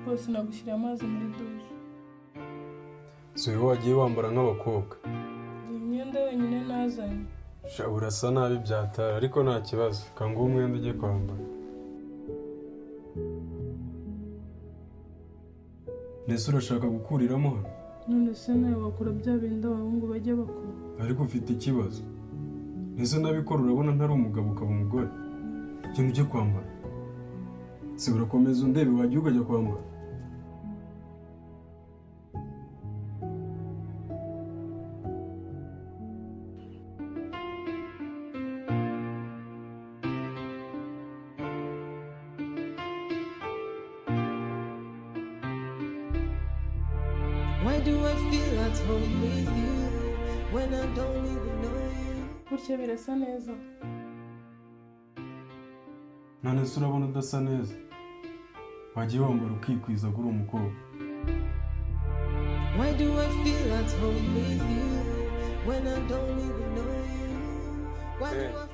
Bose nagushyiriye amazi muri dushe. Si wowe wagiye wambara nk'abakobwa? Ni imyenda yonyine nazanye. Sha, urasa nabi byatara, ariko nta kibazo, kanguhe umwenda ujye kwambara. Mbese urashaka gukuriramo hano? None se nawe wakora bya bindi abahungu bajya bakora? Ariko ufite ikibazo. Mbese nabikora urabona ntari umugabo ukaba umugore? Genda ujye kwambara. Si urakomeza undebe, wajya ukajya kwambara. Why do I feel at home with you when I don't even know you? Gutya birasa neza. None se urabona udasa neza? Wagiye wambara ukikwiza kuri uwo mukobwa. Why do I feel at home with you when I don't even know you? Why do I